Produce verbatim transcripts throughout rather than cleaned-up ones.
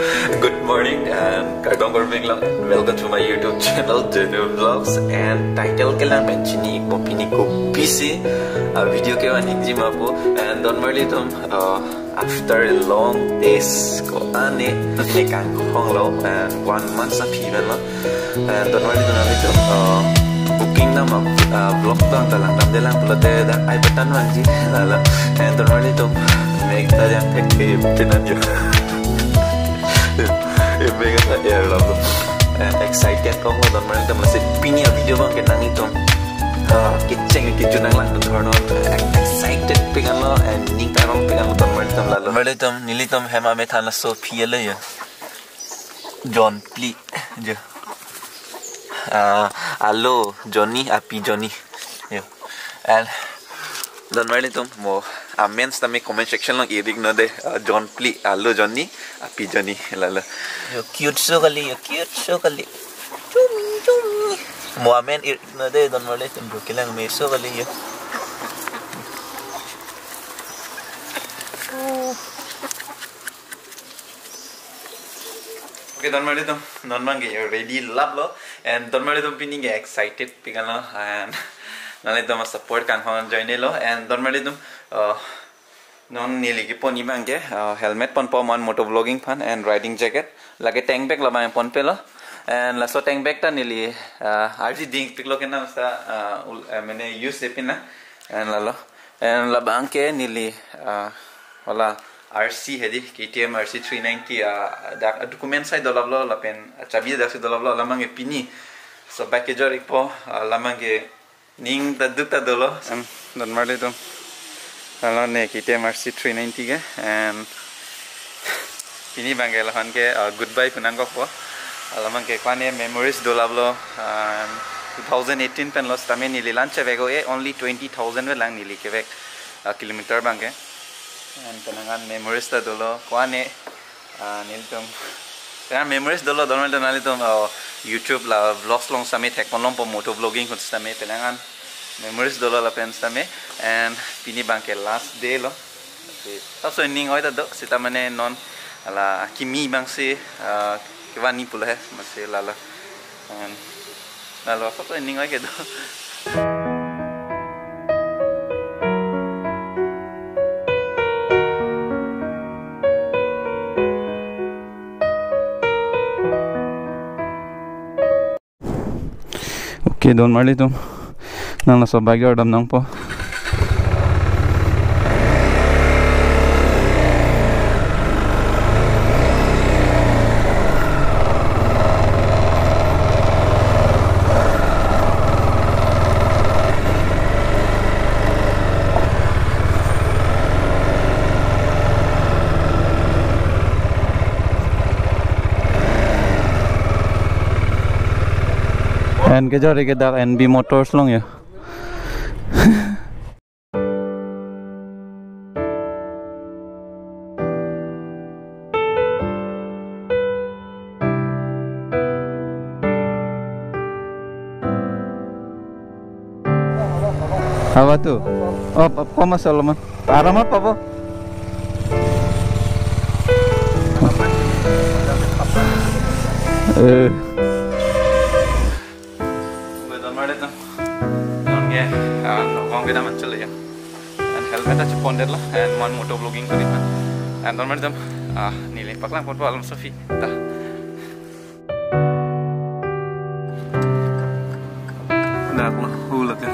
Good morning and kardom kardom long. Welcome to my YouTube channel, Jenu Vlogs, and title kelang pen chini ikpo pini kopisi a video kevanji ma pu. And don marli atum, uh, after a long days ko-an ne kang hong lo and one month aphi pen lo. And don marli atum, uh, booking nam, uh, vlog bang ta langdamde lang pulote dak I button vangji lalo. And don marli atum, mek ta jangthek ke pinan jo. Mek ta air lo. Eh, excited kong lo don marli atum, lasi pini a video bang ke nanglitum, ah, kecheng kejun nanglang dun thorno, eh, excited pik an lo, eh, ning karong pik an lo don marli atum lalo. Don marli atum, nelitum hem amethan laso aphi alo jo. John Pli jo. Ah, alo Johnny, api Johnny. Jo. And don marli atum, mo amen sitame comment section along irik non de, uh, John Pli, alo Johnny, api Johnny lalo. Jo cute so kali, jo cute so kali. Chumi, chumi. Mo amen irik non de don marli atum, jo kelang me so kali jo. Okay, don marli atum, non bang ke ready lap lo, and don marli atum pini ke excited pik an lo, and nanglitum support kang hong join lo, and don marli atum, uh, non neli kepon abang ke, uh, helmet ponpo, mo moto vlogging aphan and riding jacket, lake tank bag labang ponpe lo, and laso tank bag ta neli, uh, arji ding pik lo ke nang sa, uh, ul-, uh, mane use de pina, and lalo, and labang ke neli, uh, hala R C hedi, K T M R C three ninety, ah, dak document sai dolap lo lapen, ah, chabi dak si dolap lo, alam abang ke pini. So bike kejor ikpo, ah, alam abang ke ning ta duk ta dolo. Em, don marli atum. Lalo ne K T M R C three ninety ke, em, pini bang ke lahan ke, ah, goodbye pu nangkokpo. Alam abang ke ko-an ne memories dolap lo, ah, two thousand eighteen pen lo sitame neli launch vek o e, only twenty thousand ve lang neli kevek, ah, kilometer bang ke. And penang an memories ta dolo, ko-an ne, ah, nelitum. Penang memories dolo, don marli atum, nanglitum, ah, YouTube la vlogs along sitame thekpon longpo moto vlogging ahut sitame, penang an memories dolo lapen sitame, and pini bang ke last day lo. Lasi, ta so ning oi ta do, sita mane non, hala kimi bang si, ah, kevan ni pulo he, masi lalo. And lalo, ta so ning oi ke do. Okay, don marli atum. Nang laso bike kejor dam nangpo. And kejor ke dak N B Motors along jo. Apa tu? Oh, pa-, pamas alaman. Aramat apa? Eh. Don marli atum. Non ke, ah, nokong ke daman chale jo. And helmet ta chepon det lo, and mo moto vlogging kori tha. And don marli atum, ah, neli paklang ponpo alam so aphi ta. Dak lo, hu lake.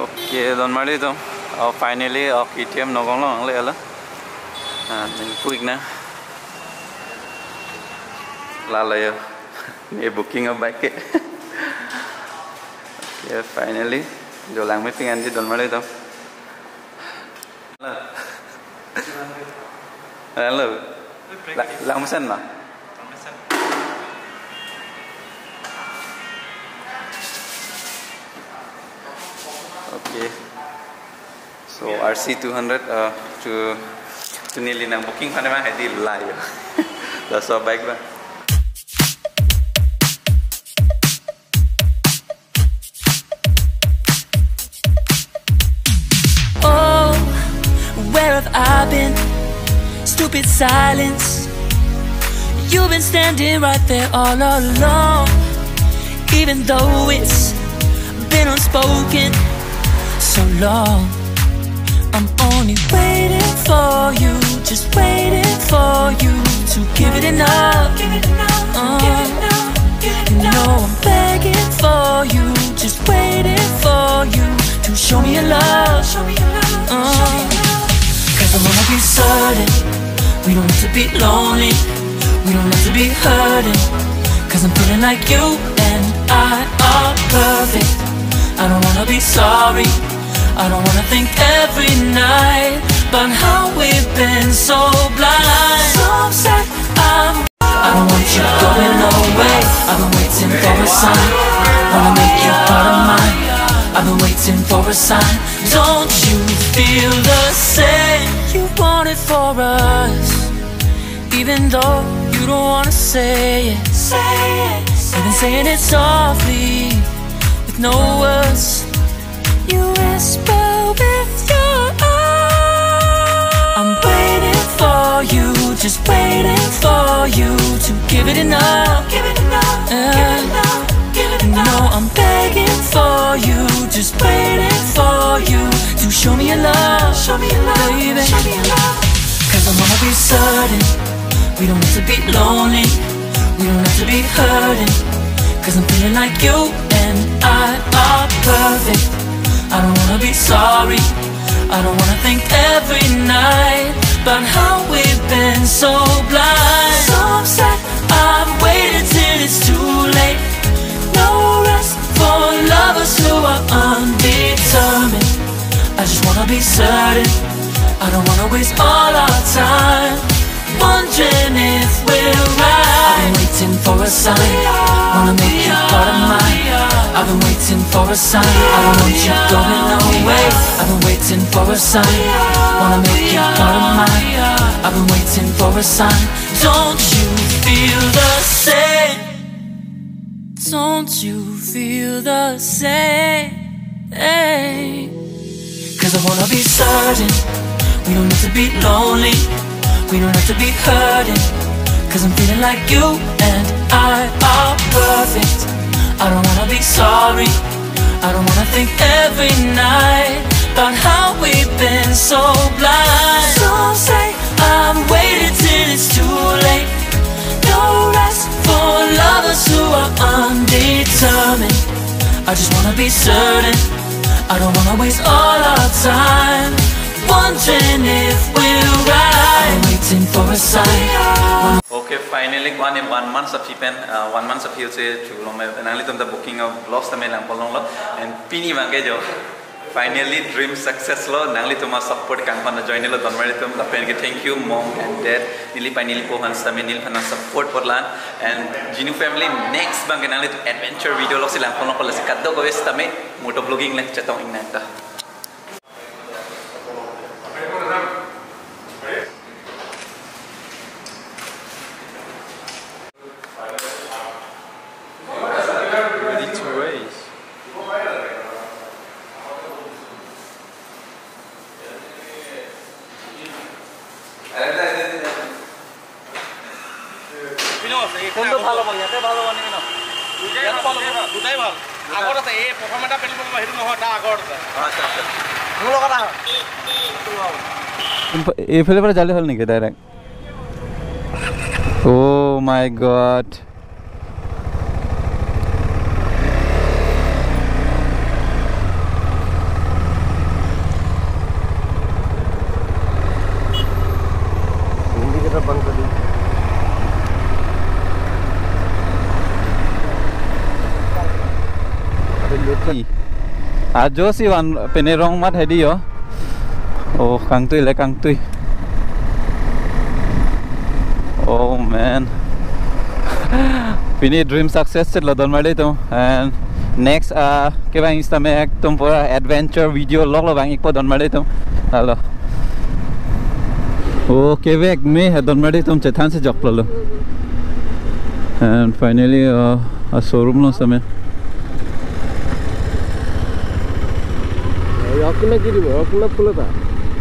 Okay, don marli atum. Oh, finally, oh, K T M nokong along nangle lo. Ah, ningpu ik nang. Lalo jo. Ne booking a bike ke. Okay, finally. Jo lang meeting anji don marli atum. Hello. Hello. La-, lang mesen ma? Okay. So R C two hundred, uh, to, to neli nang booking aphan ma hedi lai jo. Laso bike ba. With silence, you've been standing right there all along. Even though it's been unspoken so long, I'm only waiting for you, just waiting for you to give it enough. Give it enough, give it enough, give it enough. You know I'm begging for you, just waiting for you to show me your love. Show me your love, show me your love. 'Cause I wanna be certain we don't have to be lonely, we don't have to be hurting. 'Cause I'm feeling like you and I are perfect. I don't wanna be sorry, I don't wanna think every night about how we've been so blind. So upset, I'm I don't want you going away. I've been waiting for a sign. Wanna make you part of mine. I've been waiting for a sign. Don't you feel the same? You want it for us, even though you don't wanna say it. Say it. I've been saying it softly, with no words. You whisper with your eyes. I'm waiting for you, just waiting for you to give it enough. Give it enough, give it enough, give it enough. No, I'm begging for you, just waiting for you to show me your love, show me your love, baby. Show me your love. 'Cause I wanna be certain we don't have to be lonely, we don't have to be hurting. 'Cause I'm feeling like you and I are perfect. I don't wanna be sorry, I don't wanna think every night about how we've been so blind. So upset, I've waited till it's too late. No rest for lovers who are undetermined. I just wanna be certain, I don't wanna waste all our time wondering if we're right. I've been waiting for a sign, wanna make you part of mine. I've been waiting for a sign, I don't want you going away. I've been waiting for a sign, wanna make you part of mine. I've been waiting for a sign. Don't you feel the same? Don't you feel the same? 'Cause I wanna be certain we don't have to be lonely, we don't have to be hurting. 'Cause I'm feeling like you and I are perfect. I don't wanna be sorry, I don't wanna think every night about how we've been so blind. Some say I've waited till it's too late. No rest for lovers who are undetermined. I just wanna be certain, I don't wanna waste all our time wondering if we're right. I've been waiting for a sign. Okay, finally, one, one month aphi pen, uh, one month aphi ahut si chulo me nanglitum ta booking of vlogs tame langpon longlo, and pini abangke jo finally dream success lo, nanglitum a-support kangpon ajoine lo donmar atum, lapen ke thank you mom and dad, neli pai neli po aphan sitame neliphan a-support apotlo, and Jinu family, next abangke nanglitum adventure video vlog si langpon longpo, lasi kadokave sitame moto vlogging le chetong ingnang ta. Ready to race. কোনটো ভাল হ'ব, ইয়াতে ভাল হ'ব নেকি ন? দুটাই ভাল, দুটাই ভাল। আগত আছে, এই প্ৰথম এটা পেট্ৰল পাম্প, সেইটো নহয়, তাৰ আগত আছে। আচ্ছা, আচ্ছা। মোৰ লগত আহক। এইফালে পৰা যালে হ'ল নেকি direct? Oh my God. Ajo si van pene rong mat hedi yo. Oh, kangtui le kangtui. Oh man. Pini dream success lo donmar atum. And next, uh, kevang sitame ekdom pura adventure video vlog lo vang-ikpo donmar atum. Hello. Oh, kevek me he donmar atum chethan si joklo lo. And finally, uh, a-showroom lo sitame.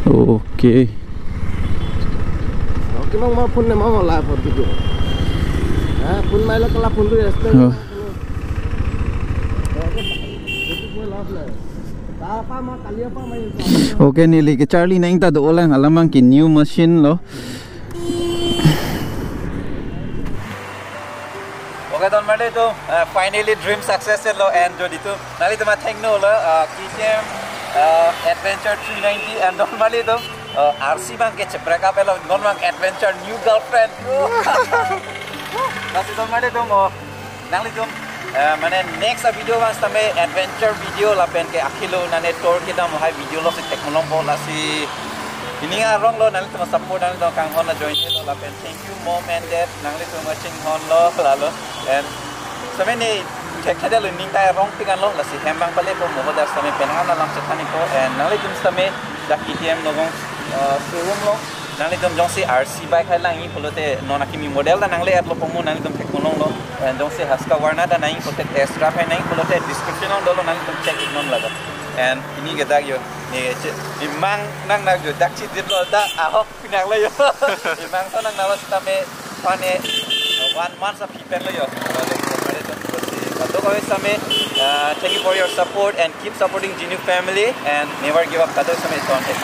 Okay. Kimang ma phone ne ma ma la phone tu. Ha, phone mai la kala phone tu yes. Oh. Okay, neli kecharli nang ta do lang alamang ke new machine lo. Okay, don mali tu, uh, finally dream success lo and jodi tu. Nali tu ma thengno lo, uh, K T M, uh, Adventure three ninety and don mali tu, uh, R C bang ke cheprek up lo, non bang Adventure new girlfriend. Lasi don mali tu mo. Nanglitum, uh, mane next a video bang sitame adventure video lapen ke akhilo nane tour kedam hai video lo si thek molong po lasi. Ini arong lo nanglitum support nanglitum kanghon na join lo lapen thank you mom and dad nanglitum watching hon lo lalo and sitame ne thek thek lo ning ta arong pikan lo lasi hem bang pale po moho das sitame penang na lam chethan ko and nanglitum sitame dak K T M nogong, uh, showroom lo nanglitum jongsi R C bike hai lang-i pulote non akimi model ta nangle at lo pomo nanglitum thek molong lo and jongsi Husqvarna ta nang-i pulote test drive hai nang-i pulote description along dolo nanglitum check non laga and ini ke dak yo ne che imang nang nang yo dak chi dit lo dak ahok pinak lo yo imang so nang nalo sitame pane one month sa pipen lo yo. Kembali to kembali. Kado kami sitame, uh, thank you for your support and keep supporting Genu family and never give up. Kado sitame tonte.